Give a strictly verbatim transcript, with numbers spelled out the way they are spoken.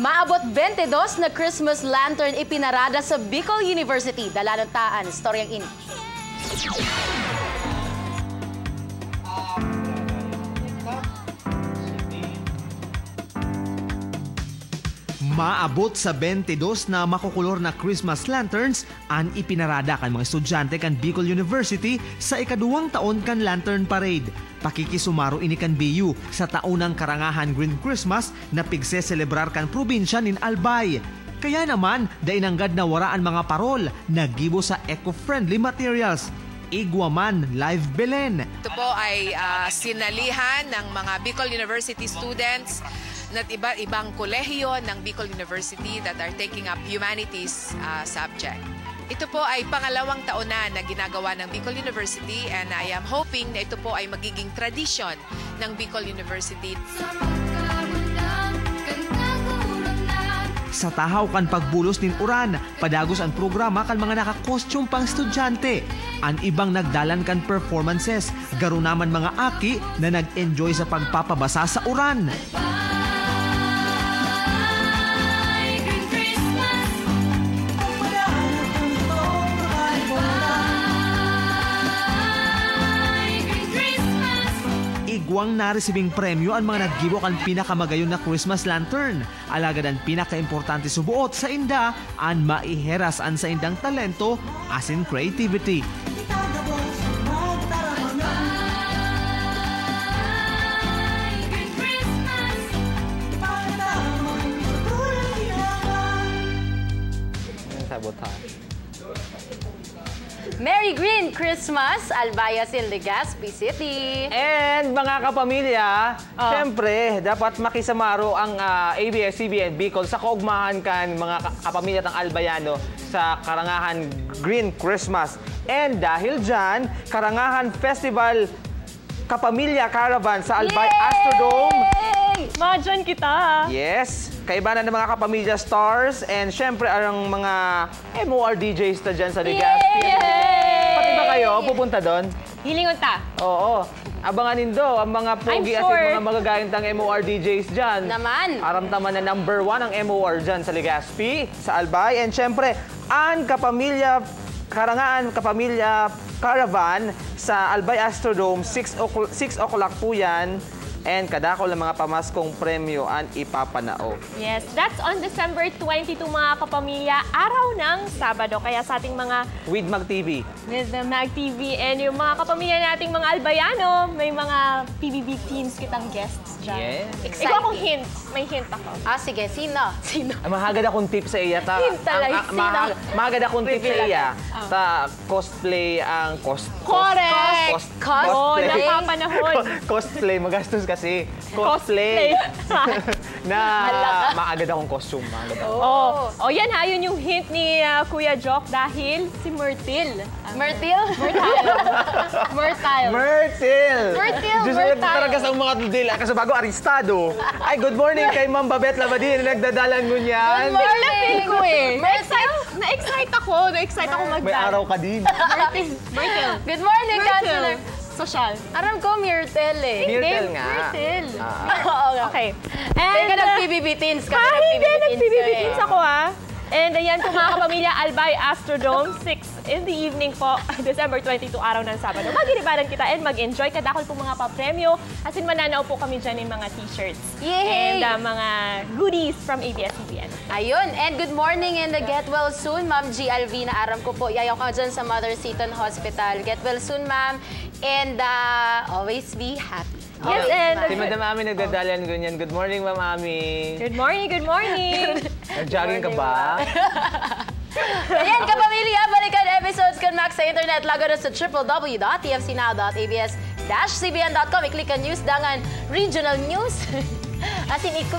Maabot twenty-dos na Christmas lantern ipinarada sa Bicol University. Dalanon ta an istoryang ini. Maabot sa twenty-dos na makukulor na Christmas lanterns an ipinarada kan mga estudyante kan Bicol University sa ikaduwang taon kan Lantern Parade. Pakikisumaro ini kan B U sa taon ng karangahan Green Christmas na pigseselebrar kan probinsya nin Albay. Kaya naman, dai nanggad nawara an mga parol na gibo sa eco-friendly materials. Igwa man, Live Belen. Ito po ay, ah, sinalihan ng mga Bicol University students at iba-ibang kolehiyo ng Bicol University that are taking up humanities, ah, subject. Ito po ay pangalawang taon na na ginagawa ng Bicol University, and I am hoping na ito po ay magiging tradisyon ng Bicol University. Sa tahaw kan pagbulos nin uran, padagos an programa kan mga naka-costume pang estudyante. An ibang nagdalan kan performances, garo naman mga aki na nag-enjoy sa pagpapabasa sa uran. Igwang naresibing premyo an mga naggibo kan pinakamagayon na Christmas lantern. Alagad an pinakaimportante suboot sainda an maiheras an saindang talento asin creativity. Sabot ha. Merry Green Christmas, Albay asin Legazpi City! And mga kapamilya, Ah. Siyempre, dapat makisamaro ang, ah, A B S C B N Bicol sa kaugmahan kan mga ka-, kapamilya tang Albayano sa karangahan Green Christmas. And dahil dyan, karangahan festival Kapamilya Caravan sa Albay Yay! Astrodome. Madyan kita! Yes! Kaibanan ng mga kapamilya stars and siyempre ang mga M O R D Js ta dyan sa Legazpi. Yay! Pati ba kayo pupunta doon? Hilingon ta. Oo. Abangan nindo ang mga pogi I'm asin sure. mga magagayong tang M O R D Js dyan. Naman. Aram ta man na number one ang M O R dyan sa Legazpi, sa Albay. And syempre, ang kapamilya, Karangaan Kapamilya Caravan sa Albay Astrodome, six o'clock, six o'clock po yan. And kadakol ng mga pamaskong premyo ang ipapanao. Yes, that's on December twenty-two, mga kapamilya, araw ng Sabado. Kaya sa ating mga With Mag T V. With the Mag T V and yung mga kapamilya nating mga Albayano, may mga P B B teams kitang guests dyan. Yes. Exciting. Ikaw akong hint. May hint ako. Ah, sige. Sino? Sino? Ah, mahagad akong tip sa iya, ta. Hint talaga. Ang, ah, Sino? mahag-, mahagad akong tip sa Reveal iya, agad. Ah. ta cosplay ang cos-, Correct. cos-, cos-, Oh, cosplay. napapanahon. Co-, cosplay, magastos kasi. Cosplay. Cosplay. Na Hala ka. maagad akong costume, maagad ako. Oh. Oh, yan ha, yun yung hint ni, ah, Kuya Jock dahil si Myrtle. Ah, Myrtle? Myrtle. Myrtle. Myrtle! Myrtle, Diyos ko, Myrtle. talaga sa mga dudil. Kaso bago, aristado. Ay, good morning kay Ma'am Babette Labadin na nagdadalan ngunyan. Good morning. Tignan ko eh. Myrtle? Na-excite, na-excite ako. Na-excite ako May magdala. araw ka din. Myrtle. Myrtle. Good morning, Myrtle. Counselor. Sosyal. Aram ko, Myrtle eh. Myrtle Hindi, nga. Myrtle. Ah. Oo nga. Okay. Teka, And, uh, nag-P B B teens ka, ah, hindi, nag-P B B teens ka eh. nag-P B B teens ako, ah. And ayan po, mga kapamilya, Albay Astrodome, six in the evening po, December twenty-two, araw ng Sabado. Magiribanan kita and mag-enjoy. Kadakol po mga papremyo. Asin mananao po kami dyan ng mga t-shirts. Yay! And, uh, mga goodies from A B S C B N. Ayun. And good morning and, uh, get well soon, Ma'am G Alvina. Aram ko po, yayaw ka dyan sa Mother Seton Hospital. Get well soon, ma'am. And, uh, always be happy. Yes, Always and smile. Si Madam Ami nagdadalan ngunyan. Good morning, Ma'am Ami. Good morning, good morning. Nag-jogging ka Good morning, ba? ma'am. Ayan, kapamilya, balikan episodes kan Max sa internet. Log on sa triple W dot T F C now dot A B S dash C B N dot com. I-click ang news, dangan regional news. Asin i-click